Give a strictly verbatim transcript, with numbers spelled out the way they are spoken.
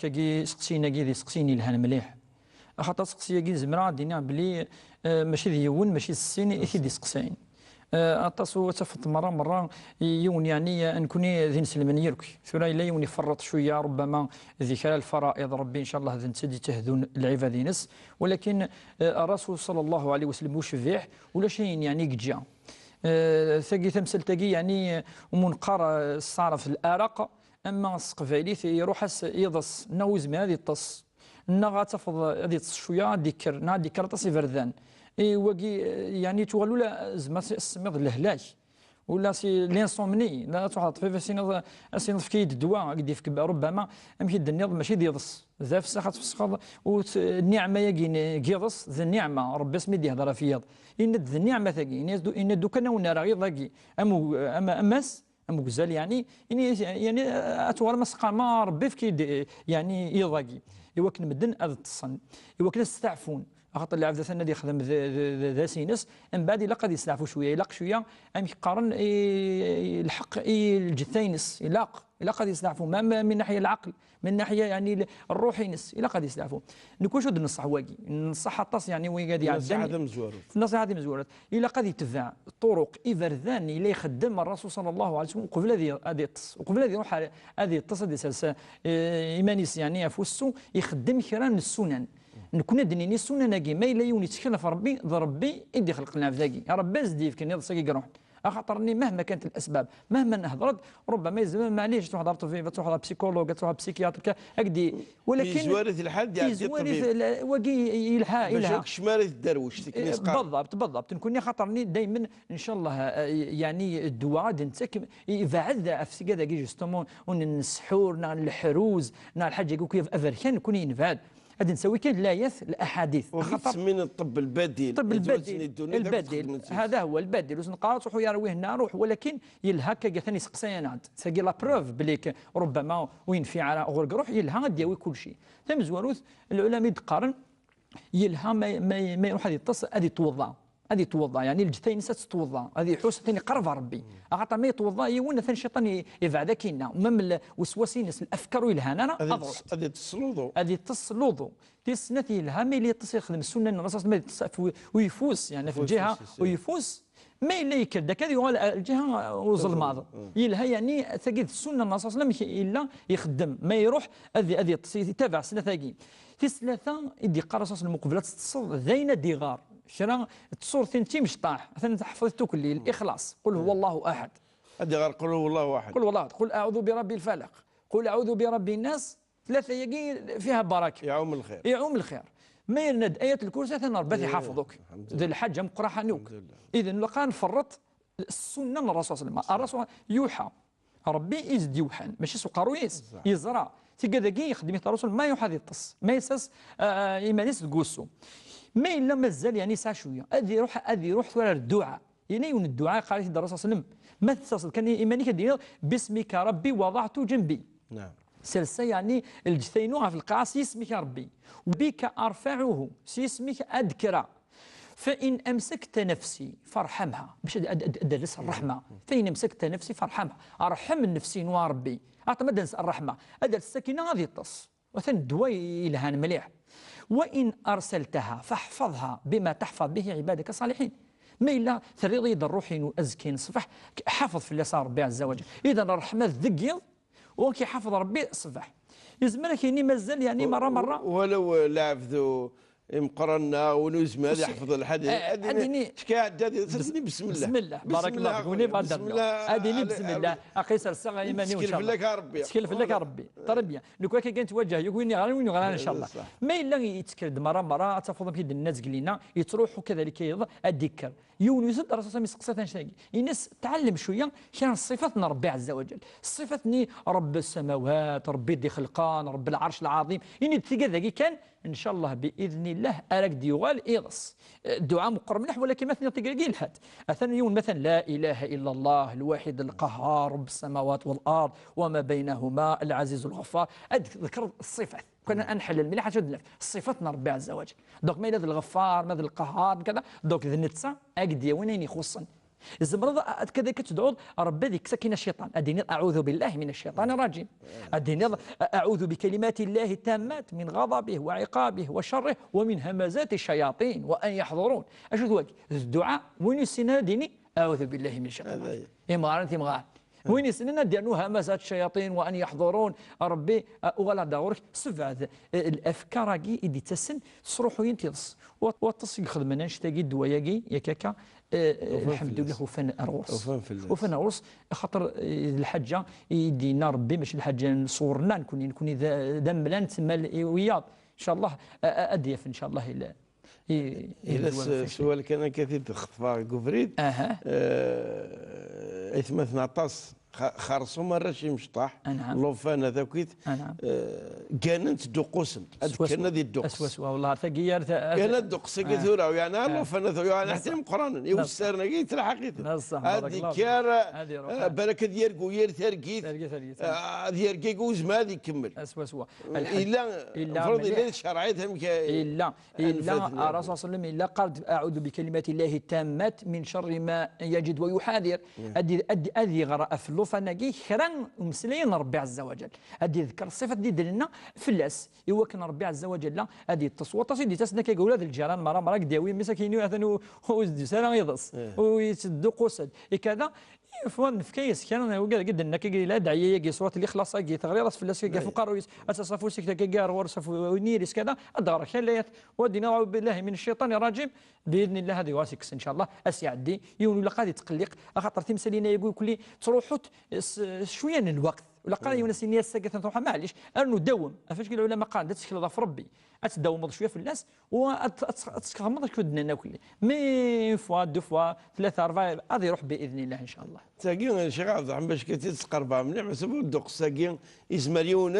Tagi, iseqsiyen-agi d iseqsiyen yelhan mliḥ. Axaṭer aseqsi-agi zemreɣ ad d-iniɣ belli, eh, mačči d yiwen, mačči d sin i t-id-iseqsayen. Eh, aṭas u ad tafeḍ merra merra yiwen, yeɛni, eh, nekkni d inselmen yirk. Tura yella yiwen iferreṭ cwiya, rubbama di kra lfara'iḍ, Ṛebbi, ncallah, d netta i d-ittehdun lɛibad-ines. Walakin, eh, Ṛṛasul ṣalla Llahu ɛalayhi wa sallam ucbiḥ, ulac ayen, yeɛni, i yeǧǧa. Eh, tagi tamsalt-agi, yeɛni, eh, umu neqqar, eh, s taɛrabt l'araq, ama s teqbaylit iruḥ-as yiḍes, neɣ ur yezmir ad yeṭṭes, neɣ ad tafeḍ ad yeṭṭes cwiya, ad d-ikker, neɣ ad d-ikker aṭas iberdan. I wagi, eh, yeɛni, tuɣal ula zma s-, semmiḍ lehlak, ula si l'insomnie, la ad truḥeḍ ṭṭbib, as-tiniḍ, as-tiniḍ efk-iyi-d ddwa, ad k-d-yefk rubbama, amek i d-tenniḍ, mačči d yiḍes, d afsax ad tfesxeḍ, u t-, nniɛma-agi n, n yiḍes, d nniɛma, Ṛebbi asmi d-yehder ɣef yiḍ, yenna-d d nniɛma tagi, yenna-d, yenna-d ukan a wen-rreɣ iḍ-agi, am u-, am, am ass, am ugzal, yeɛni, ini, yeɛni, ad tuɣalem ad s-teqqarem, a Ṛebbi, efk-iyi-d, yeɛni, iḍ-agi, i wakken medden ad ṭṭsen, i wakken ad steɛfun. Axaṭer lɛebd atan ad yexdem d, d, d, d ass-ines, mbeɛd ilaq ad yesteɛfu cwiya, ilaq cwiya, amek qqaren, i, i lḥeqq i lǧetta-ines, ilaq, ilaq ad yesteɛfu, ma, ma min naḥya lɛaql, min naḥya, yeɛni, l-, ṛṛuḥ-ines, ilaq ad yesteɛfu. Nekk wacu d-nṣeḥ wagi? Nṣeḥ aṭas, yeɛni, wigad iɛeddan. Nṣeḥ tamezwarut. Nṣeḥ tamezwarut. Ilaq ad yetbeɛ ṭuruq, iberdan, yella ixeddem Ṛṛasul ṣalla Llahu ɛalayhi wa sallam uqbel ad i-, ad iṭṭes. Uqbel ad iruḥ ar, ad iṭṭes, ad isers, eh, iman-is, yeɛni, ɣef wussu, ixeddem kra n ssunan. Nekkni ad d-nini ssunan-agi, ma yella yiwen yettkel ɣef Ṛebbi, d Ṛebbi i d-ixelqen lɛebd-agi. Ṛebbi ad s-d-yefken iḍes-agi i iruḥen. Axaṭer-nni, mahma kant lasbab, mahma nehḍer-d, rubbama yezmer, maɛlic, ad truḥeḍ ar ṭṭbib, ad truḥeḍ ar psychologue, ad truḥeḍ ar psychiatre, ka-, ak-d-, walakin yezwar-it lḥal, d-, yezwar-it la-, wagi yelha, bac yelha. Ad tekcem ara tderwect, akken i s-qqaren. Beḍḍabt, beḍḍabt. Nekkni axaṭer-nni daymen, ncallah, eh, yeɛni ddwa ad nettak, ibeɛɛed ɣef tigad-agi, justement, ur n-, n ssḥur, neɣ n leḥruz, neɣ lḥaǧa-agi akk aberkan, nekkni yenbeɛd. Ad nsawi kan layat, laḥadit. Wagi axaṭer ttsemmin ṭṭebb lbadil. Ṭṭebb lbadil, lbadil. Hada huwa lbadil. Ur s-neqqar ad truḥ, ya rwi henna, ruḥ, walakin yelha akka, atan iseqsayan-aɣ-d. Tagi la preuve belli k-, rubbama ur yenfiɛ ara ɣur-k ruḥ, yelha ad d-yawi kulci. Tamezwarut, lɛulama i d-qqaren, yelha ma, ma, ma iruḥ ad yeṭṭes, ad yettweḍḍa. Ad yettweḍḍa, yeɛni lǧetta-ines ad tettweḍḍa, ad iḥuss atan iqerreb ɣer Ṛebbi. Axaṭer ma yettweḍḍa yiwen, atan cciṭan i-, ibɛed akkinna. Même l-, weswas-ines, lafkar ur yelhan ara, ad yeṭṭes, ad yeṭṭes s luḍu. Ad yeṭṭes s luḍu. Tis snat, yelha ma yella yeṭṭes, yexdem ssunna n Ṛṛasul, ma yeṭṭes ɣef u-, uyeffus, yeɛni ɣef lǧiha uyeffus. Ma yella yekker-d akka, ad yuɣal, eh, lǧiha uẓelmaḍ. Yelha, yeɛni, tagi d ssunna n Ṛṛasul, amek yella ixeddem. Ma iruḥ ad, ad yeṭṭes, yetabaɛ snat-agi. Tis tlata i d-yeqqar Ṛṛasul uqbel ad teṭṭseḍ, d ayen ad d-iɣer kra n tsurtin d timecṭaḥ, atan teḥfeḍ tukkelli, Lixlaṣ, qul huwa Allahu aḥad. Ad d-iɣer qul huwa Allahu aḥad. Qul huwa Allahu aḥad. Qul aɛudu bi rabbil falaq. Qul aɛudu bi rabbin nas. Tlata-agi fiha baraka. Iɛum lxir. Iɛum lxir. Ma yerna-d ayat lkursi, atan Ṛebbi ad iḥafeḍ akk. Alḥemdulillah. D lḥaǧa meqqraḥa akk. Alḥemdulillah. Idan, ilaq ad nferreṭ ssunna n Ṛṛasul ṣalla Llahu ɛalayhi wa sallam. Ṛṛasul yuḥa. Ṛebbi i s-d-yewḥan, mačči s uqerruy-is. Yeẓra. Tigad-agi ixeddem-it Ṛṛasul, ma iruḥ ad iṭṭes, ma yessers, ah, iman-is deg wussu. Ma yella mazal, yeɛni, yesɛa cwiya, ad iruḥ, ad iruḥ tura ar dduɛa. Yella yiwen n dduɛa, iqqar-it-id Ṛṛasul ṣalla Llahu ɛalayhi wa sallam, ma tesserseḍ kan iman-ik, ad d-tiniḍ, bismika Ṛebbi wadaɛtu ǧenbi. Naɛam. Serseɣ, yeɛni, lǧetta-inu ɣef lqaɛa s yisem-ik a Ṛebbi. Wa bika arfaɛuhu, s yisem-ik ad d-kkreɣ. Fa in amsakta nafsi farḥamha. Bac ad, ad, ad, ad d-ters ṛṛeḥma. Fa in amsakta nafsi farḥamha. Ṛḥem nnefs-inu a Ṛebbi. Aṭṭem ad d-ters ṛṛeḥma. Ad d-ters sakina, ad yeṭṭes. Atan ddwa yelhan mliḥ. Wa in arsaltaha faḥfeḍha bima taḥfeḍ bihi ɛibadaka ṣṣaliḥin. Ma yella terriḍ-iyi-d ṛṛuḥ-inu azekka n ṣṣbeḥ, ḥafeḍ fell-as a Ṛebbi ɛezza wa ǧell. Idan ṛṛeḥma deg yiḍ, u ad k-iḥafeḍ Ṛebbi ṣṣbeḥ. Yezmer ad k-yini mazal, yeɛni, merra, merra. Walaw, eh, lɛebd imeqqran neɣ win ur yezmir ad yeḥfeḍ lḥal, eh, ad yini, ad yini, ad yini, bismillah. Bismillah. Barakallah fik. Win ibɣa ad d-rreɣ. Ad yini bismillah. Aqis rseɣ iman-iw, ncallah. Ttkel fell-ak a Ṛebbi. Ttkel fell-ak a Ṛebbi. Très bien. Nekk akka kan ttwaǧǧeh, yugi win yeɣran, win yeɣran, ncallah. Ma yella yettkel-d merra, merra, ad tafeḍ amek i d-nenna zgelina, yettruḥu kadalik yiḍ, ad d-ikker. Yiwen yuzzel-d Ṛṛasul ṣalla Llahu ɛalayhi wa sallam, yesteqsa-t annect-agi. Ini-as, tɛellem cwiya kra n ṣṣifat n Ṛebbi ɛezza wa ǧell. Ṣṣifat-nni, Ṛebbi ssamawat, Ṛebbi d-ixelqan, Ṛebbi lɛerc lɛaḍim. Ini-d tigad-agi kan, ncallah, bi idnillah, ara k-d-yuɣal iḍes. Eh, dduɛa meqqer mliḥ, walakin ma tenniḍ tigad-agi, yelha-d. Atan yiwen, matan, la ilaha illa Allah, lwaḥid lqahhar, Ṛebbi ssamawat wal ard, wa ma baynahuma, lɛaziz lɣeffar. Ad d-tḍekkreḍ ṣṣifat. Kan ad nḥellel mliḥ acu d-naf ṣṣifat n Ṛebbi ɛezza wa ǧell. Donc, ma yella d lɣeffar, ma d lqahhar, kada, donc d netta ad k-d-yawin ayen ixuṣṣen. Tzemreḍ a-, a-, كذلك تدعوḍ ربي ad yekkes akkin الشيطان. Ad d-tiniḍ: "أعوذ بالله من الشيطان الرجيم". Ad d-tiniḍ: "أعوذ بكلمات الله التامات من غضبه وعقابه وشره ومن همزات الشياطين وأن يحضرون". Acu d wagi? D dduɛa, win yessinen ad d-yini: "أعوذ بالله من الشيطان الرجيم". Imɣaren, timɣarin. Win yessnen ad d-yernu همزات الشياطين وأن يحضرون. Ṛebbi, a, uɣaleɣ-d ɣur-k, sebɛed, e, lafkar-agi i d-ittasen, sruḥuyen tiḍes. Wa-, waṭas i ixedmen annect-agi, ddwa-agi, yak akka, e, e, lḥemdullah, ufan ar ɣur-s. Ufan ar ɣur-s, axaṭer, e, d lḥaǧa i d-yenna Ṛebbi, mačči d lḥaǧa n ṣṣur-nneɣ, nekkni, nekkni d, d amella, nettemmal i wiyaḍ. Ncallah, a, a, ad d-yaf, ncallah, ila. I, i Ila ddwa s-, ɣef s-, wal kan akka t-id-xeṭfeɣ deg ubrid. Aha. Eh, aytmaten aṭas, xa-, xerṣum arrac imecṭaḥ, Anɛam. Llufan ad akit, Anɛam. Eh, gganen-t dduqus-nt. Ad Swaswa. Kkan ad idduqes. Swaswa, wallah, tagi ar ta-, ar Ggan ad dduqes-agi Ah. tura, yani, Ah. llufan ad, yani, Nasa. Ḥatta imeqqranen, Nasa. Iwessaren-agi yettraḥ-aqiten. Nasa, Ad barakallah. Ikker, Ad iruḥ, eh, ah. Balak ad yergu yir targit. Targit, targit, ah. Eh, ad yergu uzma ad ikemmel. Swaswa. Illa, Illa mfrud illa mliḥ. Di ccerɛit amek Illa, illa, anfad-nni. Ṛṛasul صلى الله عليه وسلم illa qal-d: "أعوذ بكلمات الله التامات من شر ما يجد ويحاذر". Ad i-, ad, ad iɣer ɣef llufan-agi kra n umeslay n Ṛebbi عز وجل. Ad iḍker ṣṣifat d-, d-nenna fell-as, i wakken Ṛebbi عز وجل ad iṭṭes. Waṭas i d-ittasen akka, ula d lǧiran, mara, mara, i d-yawi mmi-s akken atan u-, ur s-d-yusi ara iḍes. Ur yetteddu qusel. I kada, Ifwa, nefka-yas kra n wigad i d-nenna akka, la dɛiya-agi, surat Lixlaṣ-agi, teɣriḍ-as fell-as akka ɣef uqerruy-is, ad tas afus-ik akka ar ɣur-s ɣef unir-is kada, ad d-ɣreɣ kra n layat, wa d-iniɣ: "أعوذ بالله من الشيطان الرجيم". بإذن الله ad yuɣal ad t-ikkes, ncallah, ad s-iɛeddi, yiwen ur ilaq ad ittqelliq, axaṭer timsalin-agi kulli ttruḥunt s, s cwiya n lweqt. Ur ilaq ara yiwen ad s-yini ass-agi atan truḥ, maɛlic, rnu dawem. Ɣef wacku lɛulama qqaren-d ad tettekleḍ ɣef Ṛebbi, ad tdawmeḍ cwiya fell-as, وتسكرمض كود ناكل. Mais une fois, deux fois, ثلاثة، أربعة، هذا يروح بإذن الله إن شاء الله. Tagi, Ccix Ɛebderreḥman, bac ad tt-id-tesqerbeḍ mliḥ, meḥsub ur dduqes-agi, yezmer yiwen